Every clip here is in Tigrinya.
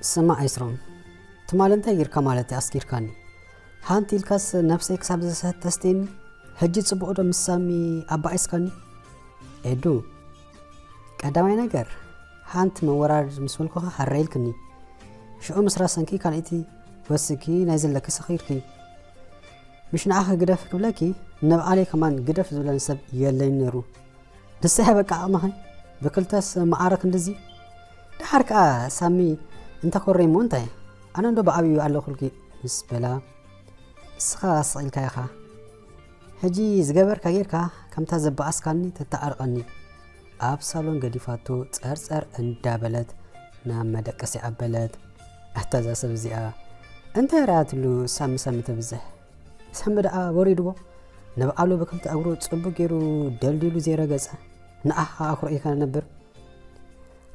ስማዕ ኤስሮም፣ ትማል እንታይ ጌርካ ማለት ኣስጊርካኒ? ሓንቲ ኢልካስ ነብሰይ ክሳብ ዝስሕት ተስተኒ። ሕጂ ጽቡቕ ዶ ምስ ሳሚ ኣባኢስካኒ? ኤዱ፣ ቀዳማይ ነገር ሓንቲ መወራረድ ምስ በልኩኻ ሕረ ኢልክኒ። ሽዑ ምስ ራሰንኪ ካልኣይቲ ወስኪ ናይ ዘለኪ ሰኺርኪ። ምሽ ንዓኺ ግደፍ ክብለኪ፣ ንባዕለይ ከማን ግደፍ ዝብለኒ ሰብ የለይን ነይሩ። ንስኺ በቃ ዓቕምኺ ብክልተስ መዓረ ክንድዚ። ደሓር ከኣ ሳሚ እንተኮረይ እሞ እንታይ? ኣነ እንዶ ብዓብዩ ኣለኹልኪ ምስ በላ፣ ንስኻ ስቕ ኢልካ ኢኻ። ሕጂ ዝገበርካ ጌርካ፣ ከምታ ዘባኣስካኒ ተተዓርቐኒ። ኣብ ሳሎን ገዲፋቶ ጸርጸር እንዳበለት ናብ መደቀሲ ኣበለት። ኣታ እዛ ሰብ እዚኣ እንታይ ረኣትሉ ሳሚ ሳሚ ተብዝሕ? ሳሚ ደኣ ወሪድዎ። ንባዕሉ ብክልተ እግሩ ጽቡቕ ገይሩ ደልዲሉ ዘይረገጸ። ንዓኻ ኣኩርዒካ ነብር።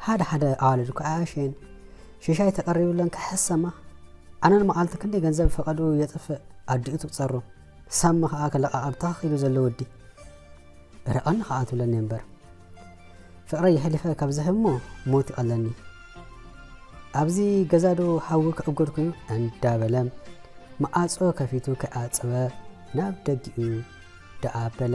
ሓደ ሓደ ኣዋልድ እኮ ኣያሽየን። ሽሻይ ተቐሪብለን ክሕሰማ። ኣነን መዓልቲ ክንደይ ገንዘብ ፈቐዱ የጥፍእ ኣዲኡ ትቁጸሮ። ሳሚ ኸኣ ክለቓቐብ ታኽ ኢሉ ዘሎ ወዲ። ርቐኒ ኸኣ ትብለኒ እምበር። ፍቕረይ የሕሊፈ ካብ ዝህብ እሞ ሞት ይቐለኒ። ኣብዚ ገዛ ዶ ሓዊ ክእጎድ ኮይኑ እንዳበለ መዓጾ ከፊቱ ከይኣጸወ ናብ ደጊኡ ደኣ በለ።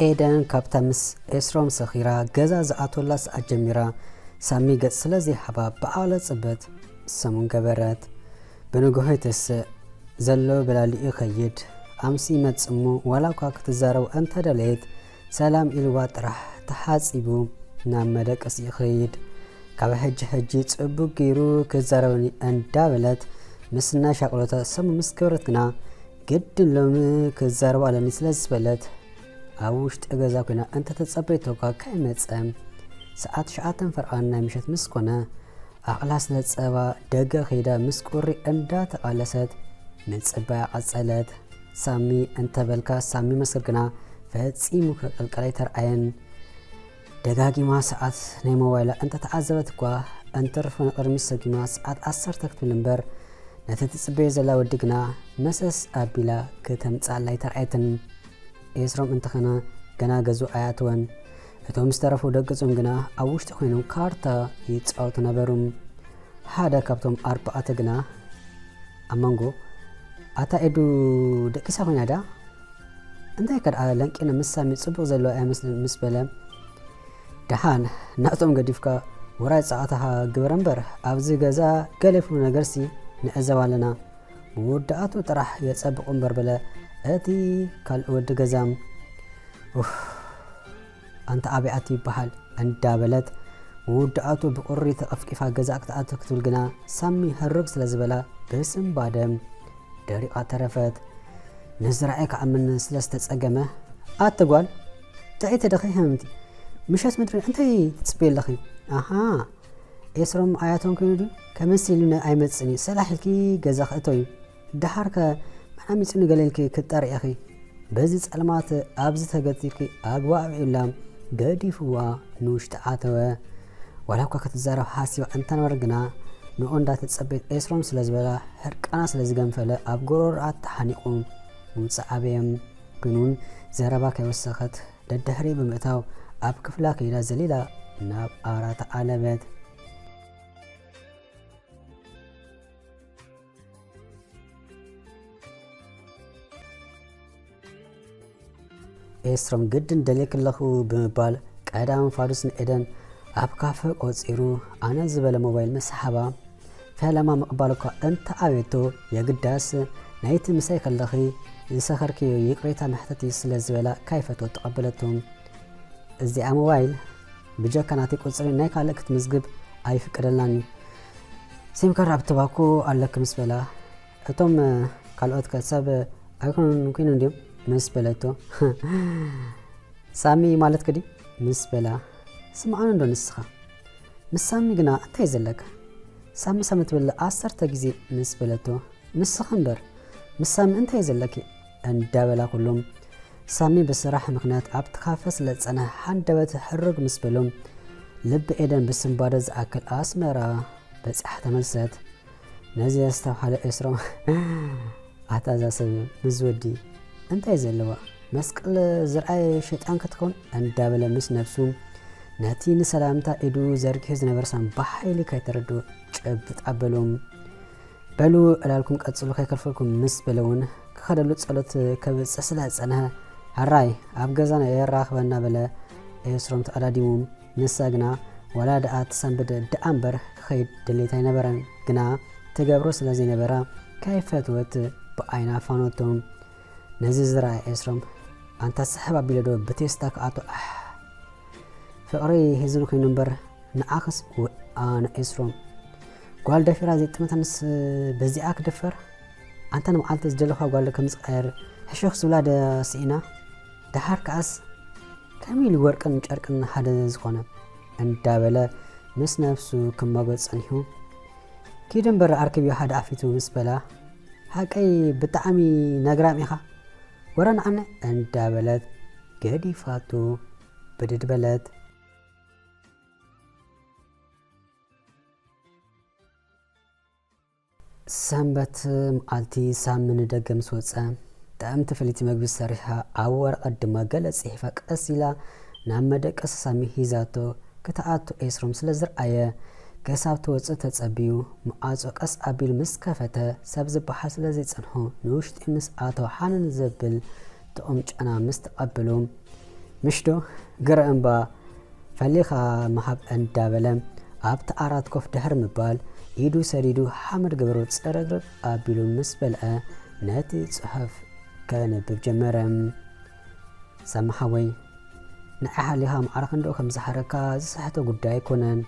ኤደን ካብታ ምስ ኤስሮም ሰኺራ ገዛ ዝኣትወላ ሰዓት ጀሚራ ሳሚ ገጽ ስለ ዘይሃባ ብዓቕለ ጽበት ሰሙን ገበረት። ብንግሆ ይተስእ ዘሎ ብላሊኡ ይኸይድ። ኣምሲ ይመጽእ እሞ ዋላ እኳ ክትዛረቦ እንተደለየት ሰላም ኢልዋ ጥራሕ ተሓጺቡ ናብ መደቀሲ ይኸይድ። ካብ ሕጂ ሕጂ ጽቡቕ ገይሩ ክዛረበኒ እንዳበለት ምስ እናሻቕሎታ ሰሙን ምስ ገበረት ግና ግድን ሎሚ ክዛረባ ኣለኒ ስለ ዝበለት፣ ኣብ ውሽጢ ገዛ ኮይና እንተተጸበየቶ እኳ ከይመጸ፣ ሰዓት ትሽዓተን ፈርቓን ናይ ምሸት ምስ ኮነ፣ ዓቕላ ስለ ዝጸባ ደገ ከይዳ ምስ ቁሪ እንዳተቓለሰት ምጽባያ ቀጸለት። ሳሚ እንተበልካ ሳሚ መስል ግና ፈጺሙ ክቕልቀል ኣይተርኣየን። ደጋጊማ ሰዓት ናይ ሞባይላ እንተተዓዘበት እኳ፣ እንትርፎ ንቕድሚት ሰጒማ ሰዓት ዓሰርተ ክትብል እምበር፣ ነቲ ትጽበዮ ዘላ ወዲ ግና መሰስ ኣቢላ ክተምጽኣላ ኣይተርኣየትን። ኤስሮም እንተኸነ ገና ገዝኡ ኣይኣተወን። እቶም ዝተረፉ ደቂ ጾም ግና ኣብ ውሽጢ ኮይኖም ካርታ ይጻወቱ ነበሩ። ሓደ ካብቶም ኣርባዕተ ግና ኣብ መንጎ፣ "ኣታ ኤዱ ደቂሳ ኮይና ድያ? እንታይ ከ ደኣ ለንቂነ ምስ ሳሚ ጽቡቕ ዘለዎ ኣይመስልን?" ምስ በለ፣ "ደሓን ናቶም ገዲፍካ ውራይ ጸቕታኻ ግበር እምበር፣ ኣብዚ ገዛ ገለ ፍሉይ ነገርሲ ንዕዘብ ኣለና። መወዳእቱ ጥራሕ የጸብቑ እምበር" በለ እቲ ካልእ ወዲ ገዛ። ኡፍ፣ ኣንታ ኣበይ ኣትዩ ይበሃል እንዳበለት መወዳእቱ ብቑሪ ተቐፍቂፋ ገዛ ክትኣቱ ክትብል ግና ሳሚ ህርግ ስለ ዝበላ ብስንባደ ደሪቓ ተረፈት። ንዝረኣየ ክኣምን ስለ ዝተጸገመ፣ "ኣቲ ጓል፣ ጥዕይቲ ዲኺ ህምምቲ? ምሸት ምድሪ እንታይ ትጽበዪ ኣለኺ?" ኣሃ፣ ኤስሮም ኣያቶን ኮይኑ ድዩ? ከመስ ኢሉኒ ኣይመጽእን እዩ። ሰላሕ ኢልኪ ገዛ ክእቶ እዩ። ደሓርከ መን ኣሚጹኒ ገለ ኢልኪ ክትጠርዒ ኢኺ። በዚ ጸልማት ኣብዚ ተገቲርኪ ኣግባብ ኢላ ገዲፍዋ ንውሽጢ ኣተወ። ዋላ እኳ ክትዛረብ ሓሲባ እንተነበረ ግና ንኡ እንዳተጸበየት ኤስሮም ስለ ዝበላ ሕርቃና ስለ ዝገንፈለ ኣብ ጎረሮኣ ተሓኒቑ ምውጻእ ኣበየ። ግን እውን ዘረባ ከይወሰኸት ደድሕሪ ብምእታው ኣብ ክፍላ ከይዳ ዘሊላ ናብ ዓራት ዓለበት። ኤስሮም ግድን ደልየኪ ኣለኹ ብምባል ቀዳም ፋዱስ ንኤደን ኣብ ካፈ ቆጺሩ ኣነ ዝበለ ሞባይል ምስ ሃባ፣ ፈለማ ምቕባል እኳ እንተ ኣበየቶ፣ የግዳስ ናይቲ ምሳይ ከለኺ ዝሰኸርክዮ ይቕሬታ መሕተት እዩ ስለ ዝበላ ካይፈትወት ተቐበለቶ። እዚኣ ሞባይል ብጀካ ናተይ ቁጽሪ ናይ ካልእ ክትምዝግብ ኣይፍቀደልናን እዩ። ሲም ካርድ ኣብ ተባኮ ኣለኪ ምስ በላ፣ እቶም ካልኦት ከ ሰብ ኣይኮኑን ኮይኖም ድዮም ምስ በለቶ፣ ሳሚ ማለትኪ ድዩ ምስ በላ፣ ስምዓኒ እንዶ ንስኻ፣ ምስ ሳሚ ግና እንታይ ዘለካ? ሳሚ ሳሚ ትብል ዓሰርተ ግዜ ምስ በለቶ፣ ንስኺ እምበር ምስ ሳሚ እንታይ ዘለኪ? እንዳበላ ኩሎም ሳሚ ብስራሕ ምኽንያት ኣብቲ ካፈ ስለ ዝጸንሐ ሃንደበት ሕርግ ምስ በሎም፣ ልቢ ኤደን ብስንባደ ዝኣክል ኣስመራ በጺሓ ተመልሰት። ነዚ ዘስተብሃለ ኤስሮም፣ ኣታ እዛ ሰብ ምስ ወዲ እንታይ ዘለዋ? መስቀል ዝረኣየ ሸይጣን ክትከውን እንዳበለ ምስ ነብሱ ነቲ ንሰላምታ ኢዱ ዘርጊሑ ዝነበረ ሳሚ ብሓይሊ ከይተረድኡ ጭብጥ ኣበሉ። በሉ ዕላልኩም ቀጽሉ ከይከልፈልኩም ምስ በለ እውን ክኸደሉ ጸሎት ከብጽሕ ስለ ዝጸንሐ፣ ሕራይ ኣብ ገዛና የራኽበና በለ ኤስሮም ተቐዳዲሙ። ንሳ ግና ዋላ ደኣ ትሰንብድ ደኣ እምበር ክኸይድ ድሌት ኣይነበረን። ግና ትገብሮ ስለ ዘይነበራ ከይፈትወት ብዓይና ፋኖቶ። ነዚ ዝረኣየ ኤስሮም ኣንታ ስሕብ ኣቢለ ዶ ብቴስታ ክኣቶ ኣሕ ፍቕሪ ሒዙኒ ኮይኑ እምበር ንዓኽስ ውኣነ ኤስሮም ጓል ደፊራ ዘይጥመታንስ በዚኣ ክድፈር ኣንታ ንመዓልቲ ዝደለኻ ጓል ከም ዝቐየር ሕሹኽ ዝብላ ደ ስኢና ደሓር ከኣስ ከመይ ኢሉ ወርቅን ጨርቅን ሓደ ዝኾነ እንዳበለ ምስ ነብሱ ክማጎት ጸኒሑ ኪድ እምበር ኣርክብዮ ሓደ ኣፊቱ ምስ በላ ሓቀይ ብጣዕሚ ነግራም ኢኻ ወረ ንዓነ እንዳበለት ገዲፋቱ ብድድ በለት። ሰንበት መዓልቲ ሳሚ ንደገ ምስ ወጸ ጥዕምቲ ፍልይቲ መግቢ ሰሪሓ ኣብ ወረቐት ድማ ገለ ጽሒፋ ቀስ ኢላ ናብ መደቀሲ ሳሚ ሒዛቶ ክትኣቱ ኤስሮም ስለ ዝረኣየ ክሳብ ትወጽእ ተጸብዩ መዓጾ ቀስ ኣቢሉ ምስ ከፈተ ሰብ ዝበሃል ስለ ዘይጸንሖ ንውሽጢ ምስ ኣተወ ሓንን ዘብል ጥዑም ጨና ምስ ተቐበሎ ምሽዶ ግረ እምባ ፈሊኻ ምሃብ እንዳበለ ኣብቲ ዓራት ኮፍ ድሕሪ ምባል ኢዱ ሰዲዱ ሓመድ ገበሩ ጽርግርግ ኣቢሉ ምስ በልዐ ነቲ ጽሑፍ ከንብብ ጀመረ። ሳሚ ሓወይ ንዓይ ሓሊኻ ማዕረ ክንደኡ ከም ዝሓረካ ዝስሕቶ ጉዳይ ኣይኮነን።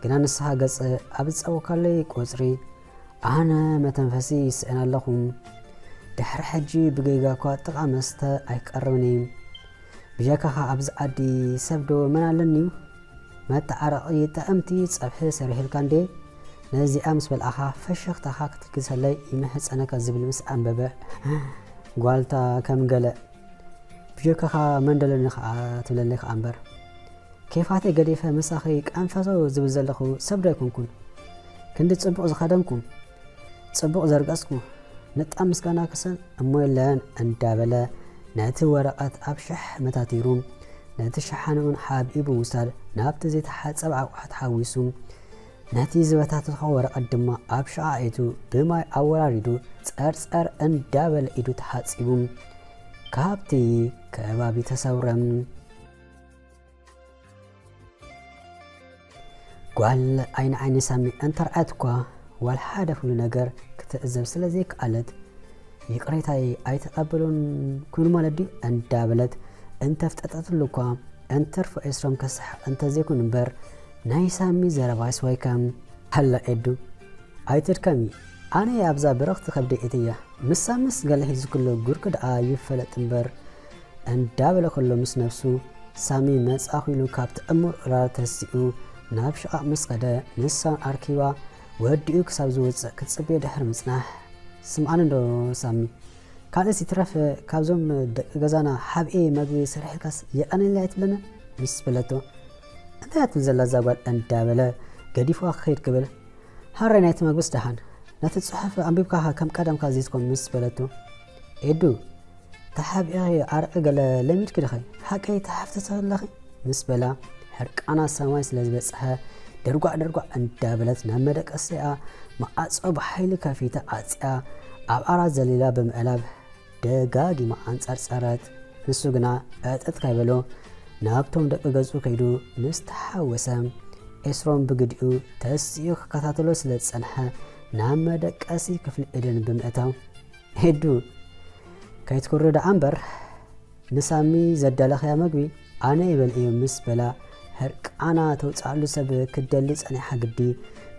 ግና ንስኻ ገጽ ኣብ ዝጸወካለይ ቁጽሪ ኣነ መተንፈሲ ይስእን ኣለኹ። ድሕሪ ሕጂ ብጌጋ እኳ ጥቓ መስተ ኣይቀርብን እየ። ብጀካኻ ኣብዚ ዓዲ ሰብ ዶ መን ኣለኒ እዩ? መተዓረቒ ጥዕምቲ ጸብሒ ሰሪሕልካ እንዴ? ነዚኣ ምስ በልዓኻ ፈሽኽታኻ ክትልግሰለይ ይምሕጸነካ ዝብል ምስ ኣንበበ ጓልታ ከም ገለ ብጀካኻ መን ደለኒ ኸዓ ትብለለይ ኸዓ እምበር ኬፋተይ ገዲፈ ምሳኺ ቀንፈሶ ዝብል ዘለኹ ሰብ ዶ ኣይኮንኩን? ክንዲ ጽቡቕ ዝኸደንኩ፣ ጽቡቕ ዘርገጽኩ፣ ንጣ ምስጋና ክሰን እሞ የለን እንዳበለ ነቲ ወረቐት ኣብ ሸሕ መታቲሩ ነቲ ሸሓንኡን ሓቢኡ ብምውሳድ ናብቲ ዘይተሓጸበ ኣቑሑት ሓዊሱ ነቲ ዝበታተኾ ወረቐት ድማ ኣብ ሸቓኢቱ ብማይ ኣወራሪዱ ጸርጸር እንዳበለ ኢዱ ተሓጺቡ ካብቲ ከባቢ ተሰውረ። ጓል ዓይኒ ዓይኒ ሳሚ እንተርኣየት እኳ ዋላ ሓደ ፍሉይ ነገር ክትዕዘብ ስለ ዘይከኣለት ይቕሬታይ ኣይተቐበሎን ኮይኑ ማለት ድዩ እንዳበለት እንተፍጠጠትሉ እኳ እንተርፎ ኤስሮም ከስሕቕ እንተዘይኮን እምበር ናይ ሳሚ ዘረባ ኣይስዋይካ። ሃላ ኤዱ ኣይትድከሚ ኣነ ኣብዛ ብርኽቲ ከብደይ እትያ ምስ ሳምስ ገለ ሒዙክሎ ጉርክ ደኣ ይፈለጥ እምበር እንዳበለ ከሎ ምስ ነብሱ ሳሚ መጻኹ ኢሉ ካብቲ ዕሙር ዕራር ተሲኡ ናብ ሽቓቕ ምስ ኸደ ንሳን ኣርኪባ ወዲኡ ክሳብ ዝወጽእ ክትጽበዮ ድሕሪ ምጽናሕ ስምዓኒ እንዶ ሳሚ ካልእስ ይትረፍ ካብዞም ደቂ ገዛና ሓብኤ መግቢ ሰሪሕልካስ የቐንየለይ ኣይትብለንን ምስ በለቶ እንታይ እያ ትብል ዘላ እዛ ጓል እንዳበለ ገዲፍዋ ክኸይድ ክብል ሃረይ ናይቲ መግብስ ደሓን ነቲ ጽሑፍ ኣንቢብካኻ ከም ቀደምካ ዘይትኮን ምስ በለቶ ኤዱ ተሓቢእኺ ኣርዒ ገለ ለሚድኪ ዲኺ ሓቀይ ተሓፍተቲ ኣለኺ ምስ በላ ሕርቃና ሰማይ ስለ ዝበጽሐ ደርጓዕ ደርጓዕ እንዳበለት ናብ መደቀሲኣ መዓጾ ብሓይሊ ከፊታ ዓጽያ ኣብ ዓራት ዘሊላ ብምዕላብ ደጋጊማ ኣንጸርጸረት። ንሱ ግና ዕጥጥ ከይበሎ ናብቶም ደቂ ገዝኡ ከይዱ ምስ ተሓወሰ ኤስሮም ብግዲኡ ተሲኡ ክከታተሎ ስለ ዝጸንሐ ናብ መደቀሲ ክፍሊ ኤደን ብምእታው ኤዱ ከይትኩሪ ደኣ እምበር ንሳሚ ዘዳለኽያ መግቢ ኣነ ይበልዕዮ ምስ በላ ህርቃና ተውፅኣሉ ሰብ ክትደሊ ፀኒሓ ግዲ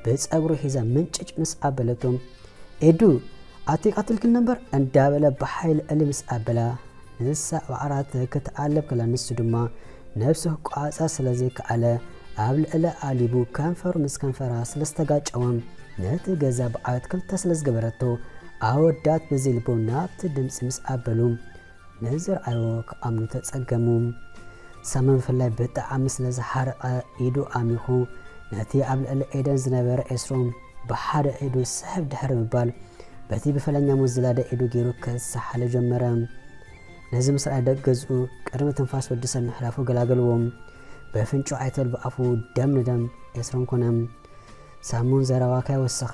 ብፀጉሩ ሒዛ ምንጭጭ ምስ ኣበለቶ ኤዱ ኣቲ ቀትልክኒ እምበር እንዳበለ ብሓይሊ እሊ ምስ ኣበላ ንሳ ኣብ ዓራት ክትኣለብ ከላ ንሱ ድማ ነብሱ ክቋፃ ስለ ዘይከኣለ ኣብ ልዕሊ ኣሊቡ ከንፈሩ ምስ ከንፈራ ስለ ዝተጋጨወ ነቲ ገዛ ብዓወት ክልተ ስለ ዝገበረቶ ኣወዳት በዘይ ልቦም ናብቲ ድምፂ ምስ ኣበሉ ንዝረኣዮ ክኣምኑ ተጸገሙ። ሳሚ ብፍላይ ብጣዕሚ ስለ ዝሓረቐ ኢዱ ኣሚኹ ነቲ ኣብ ልዕሊ ኤደን ዝነበረ ኤስሮም ብሓደ ኢዱ ስሕብ ድሕሪ ምባል በቲ ብፈለኛ ሞት ዝላደ ኢዱ ገይሩ ክሰሓለ ጀመረ። ነዚ ምስ ረኣየ ደቂ ገዝኡ ቅድሚ ትንፋስ ወዲ ሰብ ምሕላፉ ገላገልዎም። በፍንጭ ኣይተል ብኣፉ ደም ንደም ኤስሮም ኮነ። ሳሙን ዘረባ ከይወሰኸ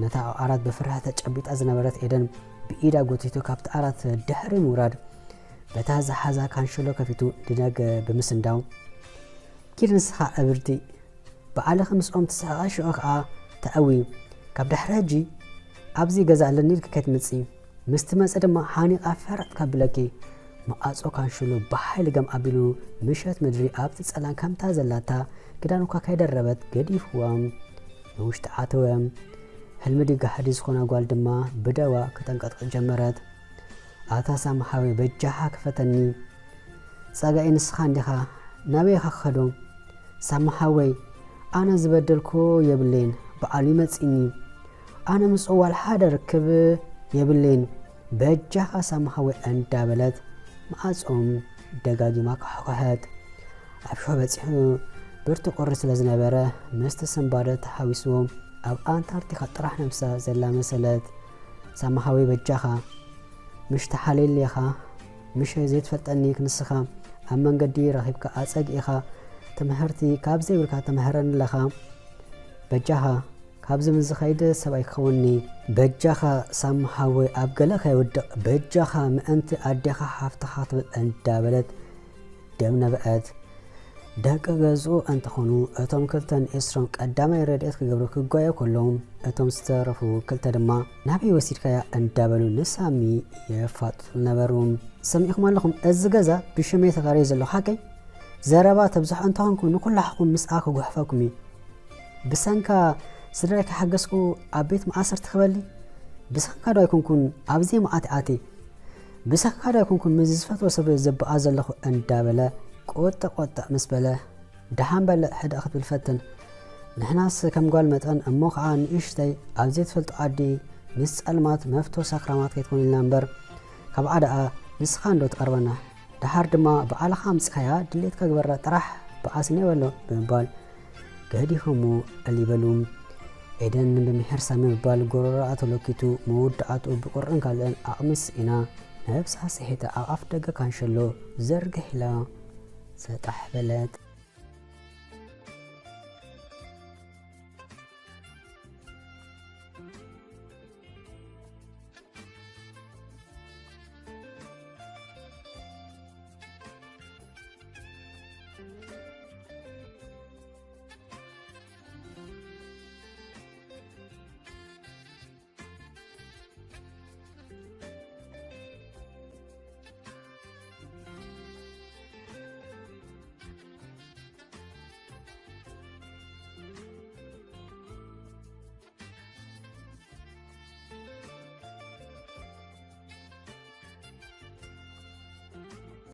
ነታ ኣብ ዓራት ብፍርሒ ተጨቢጣ ዝነበረት ኤደን ብኢዳ ጎቲቱ ካብቲ ዓራት ድሕሪ ምውራድ በታ ዝሓዛ ካንሸሎ ከፊቱ ድነገ ብምስንዳው፣ ኪድ ንስኻ ዕብርቲ፣ ባዕልኺ ምስኦም ትስሕቓ ሽዑ ኸኣ ተእዊ። ካብ ድሕሪ ሕጂ ኣብዚ ገዛ ኣለኒ ኢልኪ ከይትመጺ። ምስ ትመጺ ድማ ሓኒቓ ፈረጥ ከብለኪ። መዓጾ ካንሽሎ ብሓይሊ ገም ኣቢሉ ምሸት ምድሪ ኣብቲ ጸላም ከምታ ዘላታ ክዳን እኳ ከይደረበት ገዲፍዋ ንውሽጢ ኣተወ። ህልሚ ድዩ ጋህዲ ዝኾና ጓል ድማ ብደዋ ከተንቀጥቅጥ ጀመረት። ኣታ ሳሚ ሓወይ በጃኻ ክፈተኒ። ጸጋኢ ንስኻ እንዲኻ ናበይ ኢኻ ክኸዶ? ሳሚ ሓወይ ኣነ ዝበደልኩ የብለይን፣ በዓሉ ይመጽእኒ። ኣነ ምስኡ ዋላ ሓደ ርክብ የብለይን፣ በጃኻ ሳሚ ሓወይ እንዳበለት መዓጾም ደጋጊማ ኳሕኳሐት። ኣብ ሽሖ በጺሑ ብርቱ ቁሪ ስለ ዝነበረ ምስቲ ስንባደ ተሓዊስዎ ኣብ ኣንታርክቲካ ጥራሕ ነብሳ ዘላ መሰለት። ሳሚ ሓወይ በጃኻ ምሽ ተሓልየሊ ኢኻ፣ ምሽ ዘይትፈልጠኒ ክንስኻ ኣብ መንገዲ ረኺብካ ኣጸጊእኻ ትምህርቲ ካብ ዘይብልካ ተምህረኒ ኣለኻ። በጃኻ ካብዚ ምስ ዝኸይድ ሰብኣይ ክኸውንኒ። በጃኻ ሳሚ ሓወይ ኣብ ገለ ከይውድቕ፣ በጃኻ ምእንቲ ኣዴኻ ሓፍትኻ ትብል እንዳበለት ደም ነበዐት። ደቂ ገዝኡ እንተኾኑ እቶም ክልተ ንኤስሮም ቀዳማይ ረድኤት ክገብሩ ክጓየዩ ከለዉ እቶም ዝተረፉ ክልተ ድማ ናበይ ወሲድካያ እንዳበሉ ንሳሚ የፋጥጡ ነበሩ። ሰሚዕኹም ኣለኹም፣ እዚ ገዛ ብሽመይ ተኻርዩ ዘለኹ ሓቀይ? ዘረባ ተብዝሖ እንተኾንኩ ንኩላሕኹም ምስኣ ክጉሕፈኩም እዩ። ብሰንካ ስድራይ ከይሓገዝኩ ኣብ ቤት መኣሰርቲ ክበሊ? ብሰንካ ዶ ኣይኮንኩን ኣብዚ መዓት ኣትየ? ብሰንካ ዶ ኣይኮንኩን ምስ ዝፈትዎ ሰብ ዘብኣ ዘለኹ እንዳበለ ቆጠ ቆጠ ምስ በለ ደሓን በል ሕደእ ክትብል ፈትን። ንሕናስ ከም ጓል መጠን እሞ ኸዓ ንእሽተይ ኣብ ዘይትፈልጦ ዓዲ ምስ ጸልማት መፍቶ ሳክራማት ከይትኮን ኢልና እምበር ካብኣ ደኣ ንስኻ እንዶ ትቐርበና። ደሓር ድማ ባዕልኻ ኣምጺኻያ ድሌትካ ግበራ ጥራሕ ብኣስኒ የበሎ ብምባል ገዲፎሞ ዕል ይበሉ። ኤደን ብምሒር ሳሚ ምባል ጎረሮኣ ተለኪቱ መወዳእትኡ ብቁርን ካልእን ዓቕሚ ስኢና ነብሳ ስሒታ ኣብ ኣፍ ደገ ካንሸሎ ዘርግሕ ኢላ ሰጣሕ በለት።